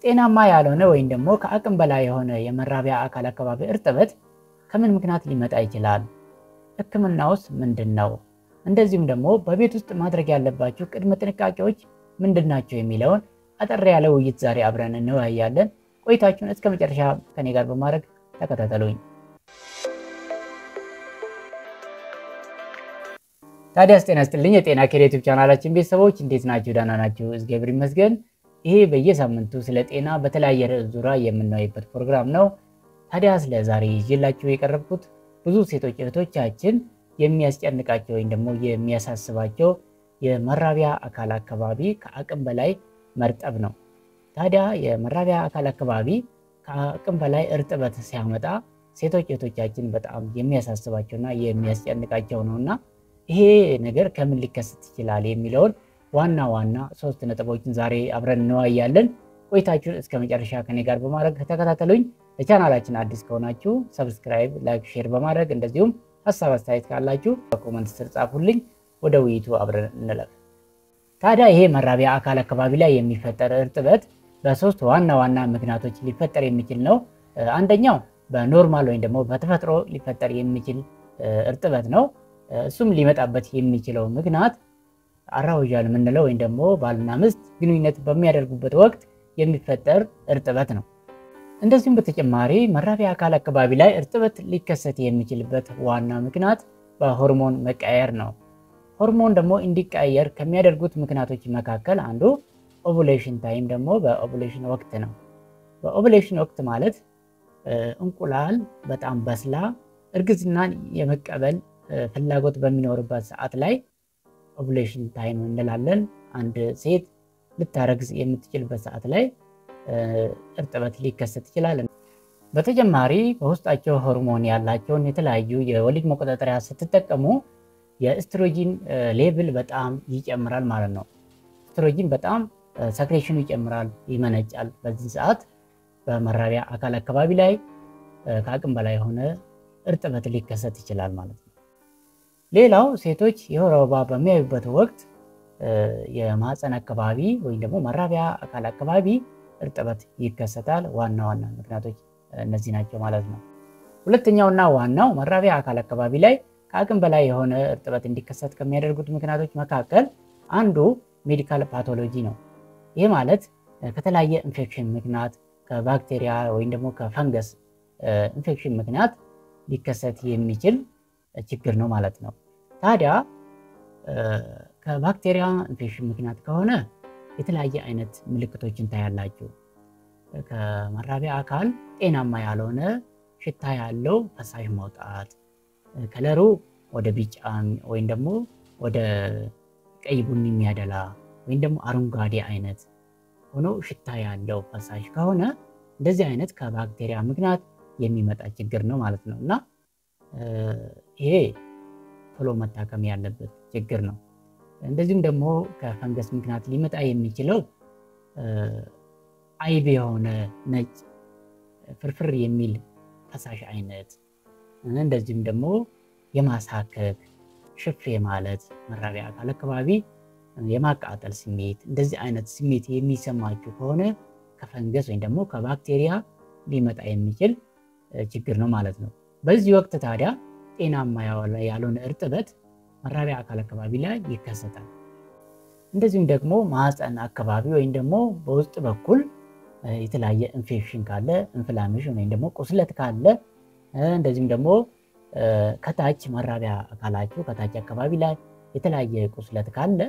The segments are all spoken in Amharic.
ጤናማ ያልሆነ ወይም ደግሞ ከአቅም በላይ የሆነ የመራቢያ አካል አካባቢ እርጥበት ከምን ምክንያት ሊመጣ ይችላል? ሕክምናውስ ምንድን ነው? እንደዚሁም ደግሞ በቤት ውስጥ ማድረግ ያለባችሁ ቅድመ ጥንቃቄዎች ምንድን ናቸው የሚለውን አጠር ያለ ውይይት ዛሬ አብረን እንወያያለን። ቆይታችሁን እስከ መጨረሻ ከኔ ጋር በማድረግ ተከታተሉኝ። ታዲያስ ጤና ይስጥልኝ የጤና ኬር ዩቲዩብ ቻናላችን ቤተሰቦች እንዴት ናችሁ? ደህና ናችሁ? እግዚአብሔር ይመስገን። ይሄ በየሳምንቱ ስለ ጤና በተለያየ ርዕስ ዙሪያ የምናይበት ፕሮግራም ነው። ታዲያ ስለ ዛሬ ይዤላችሁ የቀረብኩት ብዙ ሴቶች እህቶቻችን የሚያስጨንቃቸው ወይም ደግሞ የሚያሳስባቸው የመራቢያ አካል አካባቢ ከአቅም በላይ መርጠብ ነው። ታዲያ የመራቢያ አካል አካባቢ ከአቅም በላይ እርጥበት ሲያመጣ ሴቶች እህቶቻችን በጣም የሚያሳስባቸውና የሚያስጨንቃቸው ነውና ይሄ ነገር ከምን ሊከሰት ይችላል የሚለውን ዋና ዋና ሶስት ነጥቦችን ዛሬ አብረን እንወያያለን። ቆይታችሁን እስከ መጨረሻ ከኔ ጋር በማድረግ ተከታተሉኝ። ለቻናላችን አዲስ ከሆናችሁ subscribe፣ like፣ share በማድረግ እንደዚሁም ሀሳብ አስተያየት ካላችሁ በ comment ስር ጻፉልኝ። ወደ ውይይቱ አብረን እንለፍ። ታዲያ ይሄ መራቢያ አካል አካባቢ ላይ የሚፈጠር እርጥበት በሶስት ዋና ዋና ምክንያቶች ሊፈጠር የሚችል ነው። አንደኛው በ normal ወይም ደግሞ በተፈጥሮ ሊፈጠር የሚችል እርጥበት ነው። እሱም ሊመጣበት የሚችለው ምክንያት arousal የምንለው ወይም ደግሞ ባልና ሚስት ግንኙነት በሚያደርጉበት ወቅት የሚፈጠር እርጥበት ነው። እንደዚሁም በተጨማሪ መራቢያ አካል አካባቢ ላይ እርጥበት ሊከሰት የሚችልበት ዋና ምክንያት በሆርሞን መቀየር ነው። ሆርሞን ደግሞ እንዲቀየር ከሚያደርጉት ምክንያቶች መካከል አንዱ ovulation time ደግሞ በ ovulation ወቅት ነው። በ ovulation ወቅት ማለት እንቁላል በጣም በስላ እርግዝናን የመቀበል ፍላጎት በሚኖርበት ሰዓት ላይ ovulation time እንላለን። አንድ ሴት ልታረግዝ የምትችልበት ሰዓት ላይ እርጥበት ሊከሰት ይችላል። በተጨማሪ በውስጣቸው ሆርሞን ያላቸውን የተለያዩ የወሊድ መቆጣጠሪያ ስትጠቀሙ የ estrogen level በጣም ይጨምራል ማለት ነው። ኤስትሮጂን በጣም secretion ኑ ይጨምራል፣ ይመነጫል። በዚህ ሰዓት በመራቢያ አካል አካባቢ ላይ ከአቅም በላይ የሆነ እርጥበት ሊከሰት ይችላል ማለት ነው። ሌላው ሴቶች የወር አበባ በሚያዩበት ወቅት የማህፀን አካባቢ ወይም ደግሞ መራቢያ አካል አካባቢ እርጥበት ይከሰታል። ዋና ዋና ምክንያቶች እነዚህ ናቸው ማለት ነው። ሁለተኛውና ዋናው መራቢያ አካል አካባቢ ላይ ከአቅም በላይ የሆነ እርጥበት እንዲከሰት ከሚያደርጉት ምክንያቶች መካከል አንዱ medical pathology ነው። ይህ ማለት ከተለያየ ኢንፌክሽን ምክንያት ከባክቴሪያ ወይም ደግሞ ከፈንገስ ኢንፌክሽን ምክንያት ሊከሰት የሚችል ችግር ነው ማለት ነው። ታዲያ ከባክቴሪያ ኢንፌክሽን ምክንያት ከሆነ የተለያየ አይነት ምልክቶችን ታያላችሁ። ከመራቢያ አካል ጤናማ ያልሆነ ሽታ ያለው ፈሳሽ መውጣት፣ color ኡ ወደ ቢጫ ወይም ደግሞ ወደ ቀይ ቡኒ የሚያደላ ወይም ደግሞ አረንጓዴ አይነት ሆኖ ሽታ ያለው ፈሳሽ ከሆነ እንደዚህ አይነት ከባክቴሪያ ምክንያት የሚመጣ ችግር ነው ማለት ነው እና ይሄ ቶሎ መታከም ያለበት ችግር ነው። እንደዚሁም ደግሞ ከፈንገስ ምክንያት ሊመጣ የሚችለው አይብ የሆነ ነጭ ፍርፍር የሚል ፈሳሽ አይነት፣ እንደዚሁም ደግሞ የማሳከክ ሽፌ ማለት መራቢያ አካል አካባቢ የማቃጠል ስሜት፣ እንደዚህ አይነት ስሜት የሚሰማችሁ ከሆነ ከፈንገስ ወይም ደግሞ ከባክቴሪያ ሊመጣ የሚችል ችግር ነው ማለት ነው። በዚህ ወቅት ታዲያ ጤናማ ያልሆነ እርጥበት መራቢያ አካል አካባቢ ላይ ይከሰታል። እንደዚሁም ደግሞ ማህፀን አካባቢ ወይም ደግሞ በውስጥ በኩል የተለያየ ኢንፌክሽን ካለ inflammation ወይም ደግሞ ቁስለት ካለ፣ እንደዚሁም ደግሞ ከታች መራቢያ አካላችሁ ከታች አካባቢ ላይ የተለያየ ቁስለት ካለ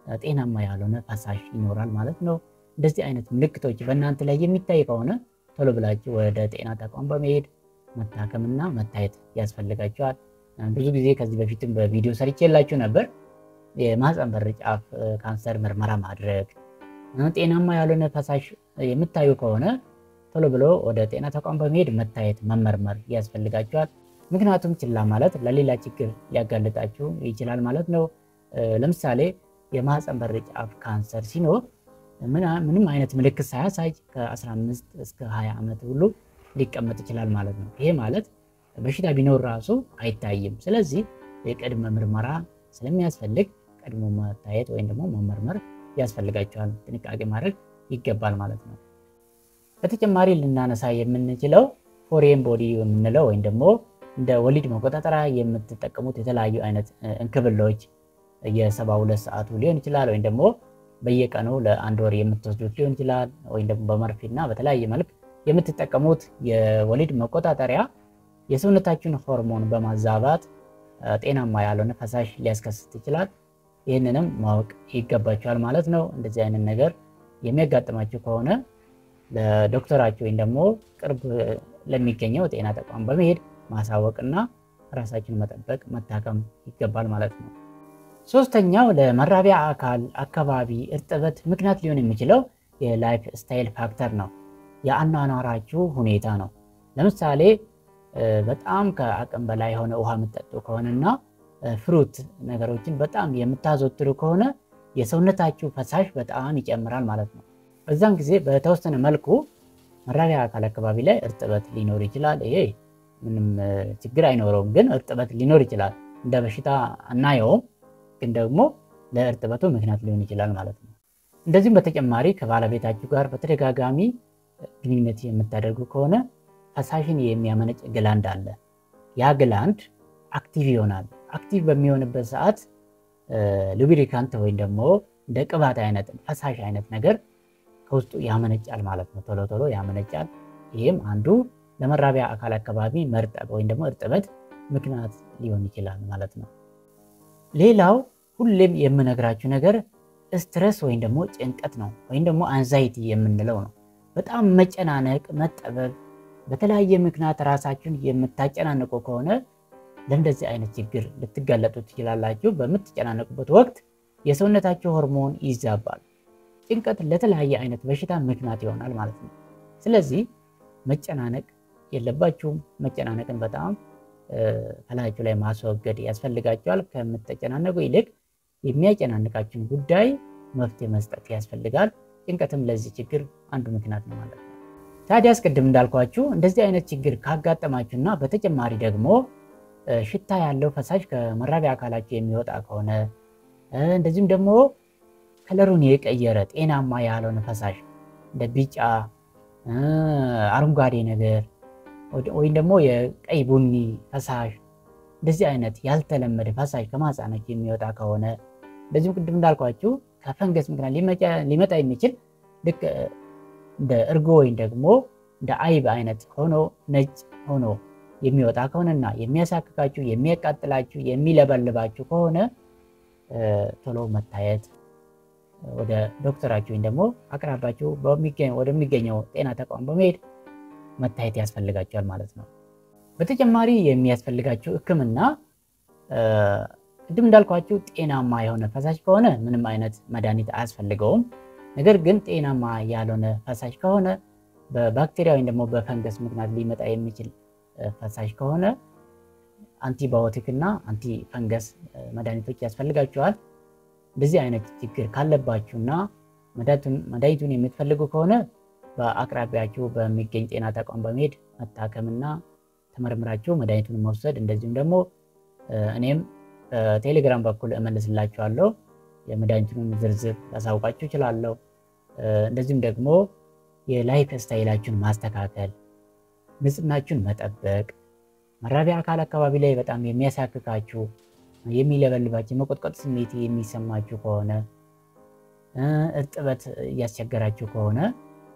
ጤናማ ያልሆነ ፈሳሽ ይኖራል ማለት ነው። እንደዚህ አይነት ምልክቶች በእናንተ ላይ የሚታይ ከሆነ ቶሎ ብላችሁ ወደ ጤና ተቋም በመሄድ መታከምና መታየት ያስፈልጋችኋል። ብዙ ጊዜ ከዚህ በፊትም በቪዲዮ ሰርቼላችሁ ነበር። የማህፀን በር ጫፍ ካንሰር ምርመራ ማድረግ፣ ጤናማ ያልሆነ ፈሳሽ የምታዩ ከሆነ ቶሎ ብሎ ወደ ጤና ተቋም በመሄድ መታየት መመርመር ያስፈልጋችኋል። ምክንያቱም ችላ ማለት ለሌላ ችግር ሊያጋልጣችሁ ይችላል ማለት ነው። ለምሳሌ የማህፀን በር ጫፍ ካንሰር ሲኖር ምንም አይነት ምልክት ሳያሳይ ከ15 እስከ 20 ዓመት ሁሉ ሊቀመጥ ይችላል ማለት ነው። ይሄ ማለት በሽታ ቢኖር ራሱ አይታይም። ስለዚህ የቅድመ ምርመራ ስለሚያስፈልግ ቀድሞ መታየት ወይም ደግሞ መመርመር ያስፈልጋቸዋል። ጥንቃቄ ማድረግ ይገባል ማለት ነው። በተጨማሪ ልናነሳ የምንችለው foreign body የምንለው ወይም ደግሞ እንደ ወሊድ መቆጣጠሪያ የምትጠቀሙት የተለያዩ አይነት እንክብሎች የ72 ሰዓቱ ሊሆን ይችላል፣ ወይም ደግሞ በየቀኑ ለአንድ ወር የምትወስዱት ሊሆን ይችላል፣ ወይም ደግሞ በመርፌና በተለያየ መልክ የምትጠቀሙት የወሊድ መቆጣጠሪያ የሰውነታችሁን ሆርሞን በማዛባት ጤናማ ያልሆነ ፈሳሽ ሊያስከስት ይችላል። ይህንንም ማወቅ ይገባችኋል ማለት ነው። እንደዚህ አይነት ነገር የሚያጋጥማችሁ ከሆነ ለዶክተራችሁ ወይም ደግሞ ቅርብ ለሚገኘው ጤና ተቋም በመሄድ ማሳወቅና ራሳችሁን መጠበቅ መታከም ይገባል ማለት ነው። ሶስተኛው ለመራቢያ አካል አካባቢ እርጥበት ምክንያት ሊሆን የሚችለው የ lifestyle factor ነው። የአኗኗራችሁ ሁኔታ ነው። ለምሳሌ በጣም ከአቅም በላይ የሆነ ውሃ የምትጠጡ ከሆነና fruit ነገሮችን በጣም የምታዘወትሩ ከሆነ የሰውነታችሁ ፈሳሽ በጣም ይጨምራል ማለት ነው። በዛን ጊዜ በተወሰነ መልኩ መራቢያ አካል አካባቢ ላይ እርጥበት ሊኖር ይችላል። ይሄ ምንም ችግር አይኖረውም፣ ግን እርጥበት ሊኖር ይችላል። እንደ በሽታ አናየውም፣ ግን ደግሞ ለእርጥበቱ ምክንያት ሊሆን ይችላል ማለት ነው። እንደዚሁም በተጨማሪ ከባለቤታችሁ ጋር በተደጋጋሚ ግንኙነት የምታደርጉ ከሆነ ፈሳሽን የሚያመነጭ gland አለ። ያ gland active ይሆናል። Active በሚሆንበት ሰዓት lubricant ወይም ደግሞ እንደ ቅባት አይነት ፈሳሽ አይነት ነገር ከውስጡ ያመነጫል ማለት ነው። ቶሎ ቶሎ ያመነጫል። ይህም አንዱ ለመራቢያ አካል አካባቢ መርጠብ ወይም ደግሞ እርጥበት ምክንያት ሊሆን ይችላል ማለት ነው። ሌላው ሁሌም የምነግራችሁ ነገር stress ወይም ደግሞ ጭንቀት ነው፣ ወይም ደግሞ anxiety የምንለው ነው። በጣም መጨናነቅ፣ መጠበብ፣ በተለያየ ምክንያት ራሳችሁን የምታጨናንቁ ከሆነ ለእንደዚህ አይነት ችግር ልትጋለጡ ትችላላችሁ። በምትጨናነቁበት ወቅት የሰውነታችሁ ሆርሞን ይዛባል። ጭንቀት ለተለያየ አይነት በሽታ ምክንያት ይሆናል ማለት ነው። ስለዚህ መጨናነቅ የለባችሁም። መጨናነቅን በጣም ከላያችሁ ላይ ማስወገድ ያስፈልጋችኋል። ከምትጨናነቁ ይልቅ የሚያጨናንቃችሁን ጉዳይ መፍትሄ መስጠት ያስፈልጋል። ጭንቀትም ለዚህ ችግር አንዱ ምክንያት ነው ማለት ነው። ታዲያ አስቀድም እንዳልኳችሁ እንደዚህ አይነት ችግር ካጋጠማችሁና በተጨማሪ ደግሞ ሽታ ያለው ፈሳሽ ከመራቢያ አካላችሁ የሚወጣ ከሆነ፣ እንደዚሁም ደግሞ ከለሩን የቀየረ ጤናማ ያልሆነ ፈሳሽ እንደ ቢጫ፣ አረንጓዴ ነገር ወይም ደግሞ የቀይ ቡኒ ፈሳሽ እንደዚህ አይነት ያልተለመደ ፈሳሽ ከማህፀናችሁ የሚወጣ ከሆነ፣ እንደዚሁም ቅድም እንዳልኳችሁ ከፈንገስ ምክንያት ሊመጣ የሚችል ልክ እንደ እርጎ ወይም ደግሞ እንደ አይብ አይነት ሆኖ ነጭ ሆኖ የሚወጣ ከሆነና የሚያሳክካችሁ፣ የሚያቃጥላችሁ፣ የሚለበልባችሁ ከሆነ ቶሎ መታየት ወደ ዶክተራችሁ ወይም ደግሞ አቅራቢያችሁ ወደሚገኘው ጤና ተቋም በመሄድ መታየት ያስፈልጋችኋል ማለት ነው። በተጨማሪ የሚያስፈልጋችሁ ሕክምና ቅድም እንዳልኳችሁ ጤናማ የሆነ ፈሳሽ ከሆነ ምንም አይነት መድኃኒት አያስፈልገውም። ነገር ግን ጤናማ ያልሆነ ፈሳሽ ከሆነ፣ በባክቴሪያ ወይም ደግሞ በፈንገስ ምክንያት ሊመጣ የሚችል ፈሳሽ ከሆነ አንቲባዮቲክ እና anti fungus መድኃኒቶች ያስፈልጋችኋል። እንደዚህ አይነት ችግር ካለባችሁና መድኃኒቱን የምትፈልጉ ከሆነ በአቅራቢያችሁ በሚገኝ ጤና ተቋም በመሄድ መታከምና ተመርምራችሁ መድኃኒቱን መውሰድ፣ እንደዚሁም ደግሞ እኔም በቴሌግራም በኩል እመልስላችኋለሁ። የመድኃኒቱን ዝርዝር ላሳውቃችሁ እችላለሁ። እንደዚሁም ደግሞ የ lifestyle ኣችሁን ማስተካከል፣ ንጽህናችሁን መጠበቅ፣ መራቢያ አካል አካባቢ ላይ በጣም የሚያሳክካችሁ፣ የሚለበልባችሁ፣ የመቆጥቀጥ ስሜት የሚሰማችሁ ከሆነ፣ እርጥበት እያስቸገራችሁ ከሆነ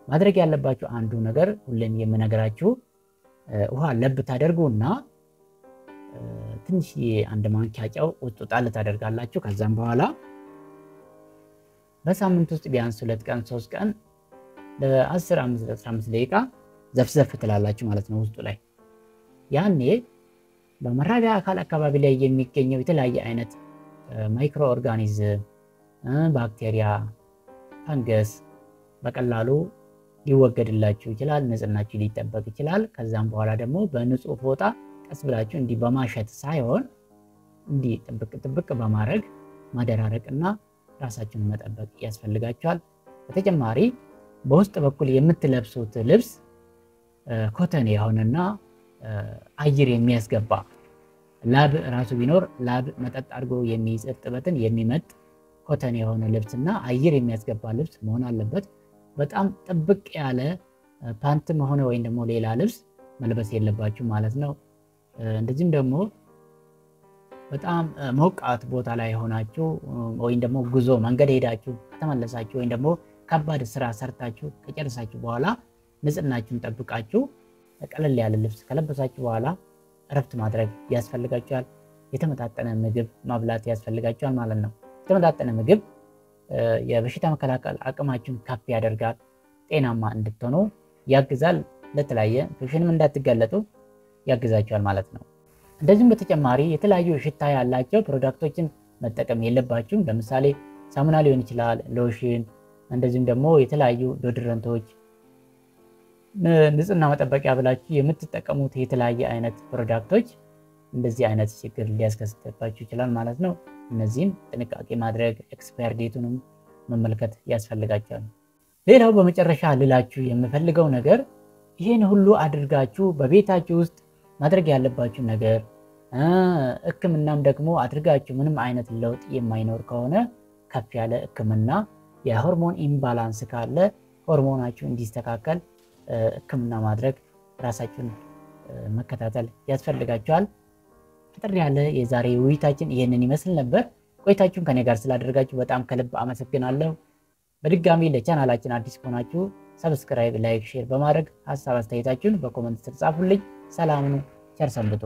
ማድረግ ያለባችሁ አንዱ ነገር ሁሌም የምነግራችሁ ውሃ ለብ ታደርጉና ትንሽ አንድ ማንኪያ ጨው ውስጡ ጣል ታደርጋላችሁ። ከዛም በኋላ በሳምንት ውስጥ ቢያንስ 2 ቀን 3 ቀን ለ10 15 ደቂቃ ዘፍዘፍ ትላላችሁ ማለት ነው ውስጡ ላይ። ያኔ በመራቢያ አካል አካባቢ ላይ የሚገኘው የተለያየ አይነት microorganism፣ ባክቴሪያ፣ ፈንገስ በቀላሉ ሊወገድላችሁ ይችላል። ንጽህናችሁ ሊጠበቅ ይችላል። ከዛም በኋላ ደግሞ በንጹህ ፎጣ ቀስ ብላችሁ እንዲህ በማሸት ሳይሆን እንዲህ ጥብቅ ጥብቅ በማድረግ ማደራረቅና ራሳችሁን መጠበቅ ያስፈልጋችኋል። በተጨማሪ በውስጥ በኩል የምትለብሱት ልብስ cotton የሆነና አየር የሚያስገባ፣ ላብ ራሱ ቢኖር ላብ መጠጥ አድርጎ የሚይዝ፣ እርጥበትን የሚመጥ cotton የሆነ ልብስና አየር የሚያስገባ ልብስ መሆን አለበት። በጣም ጥብቅ ያለ ፓንትም ሆነ ወይም ደግሞ ሌላ ልብስ መልበስ የለባችሁ ማለት ነው። እንደዚህም ደግሞ በጣም ሞቃት ቦታ ላይ ሆናችሁ ወይም ደግሞ ጉዞ መንገድ ሄዳችሁ ከተመለሳችሁ ወይም ደግሞ ከባድ ስራ ሰርታችሁ ከጨረሳችሁ በኋላ ንጽህናችሁን ጠብቃችሁ ቀለል ያለ ልብስ ከለበሳችሁ በኋላ እረፍት ማድረግ ያስፈልጋችኋል። የተመጣጠነ ምግብ ማብላት ያስፈልጋችኋል ማለት ነው። የተመጣጠነ ምግብ የበሽታ መከላከል አቅማችሁን ከፍ ያደርጋል፣ ጤናማ እንድትሆኑ ያግዛል፣ ለተለያየ ኢንፌክሽንም እንዳትጋለጡ ያግዛችኋል ማለት ነው። እንደዚሁም በተጨማሪ የተለያዩ ሽታ ያላቸው product ኦችን መጠቀም የለባችሁም። ለምሳሌ ሳሙና ሊሆን ይችላል፣ ሎሽን፣ እንደዚሁም ደግሞ የተለያዩ deodorant ኦች፣ ንጽህና መጠበቂያ ብላችሁ የምትጠቀሙት የተለያየ አይነት product ኦች እንደዚህ አይነት ችግር ሊያስከስትባችሁ ይችላል ማለት ነው። እነዚህም ጥንቃቄ ማድረግ expire date ኡንም መመልከት ያስፈልጋቸዋል። ሌላው በመጨረሻ ልላችሁ የምፈልገው ነገር ይህን ሁሉ አድርጋችሁ በቤታችሁ ውስጥ ማድረግ ያለባችሁ ነገር ሕክምናም ደግሞ አድርጋችሁ ምንም አይነት ለውጥ የማይኖር ከሆነ ከፍ ያለ ሕክምና የሆርሞን imbalance ካለ ሆርሞናችሁ እንዲስተካከል ሕክምና ማድረግ ራሳችሁን መከታተል ያስፈልጋችኋል። አጠር ያለ የዛሬ ውይይታችን ይህንን ይመስል ነበር። ቆይታችሁን ከኔ ጋር ስላደረጋችሁ በጣም ከልብ አመሰግናለሁ። በድጋሚ ለቻናላችን አዲስ ከሆናችሁ subscribe፣ like፣ share በማድረግ ሀሳብ አስተያየታችሁን በ comment ስር ጻፉልኝ። ሰላም ሁኑ። ቸር ሰንብቱ።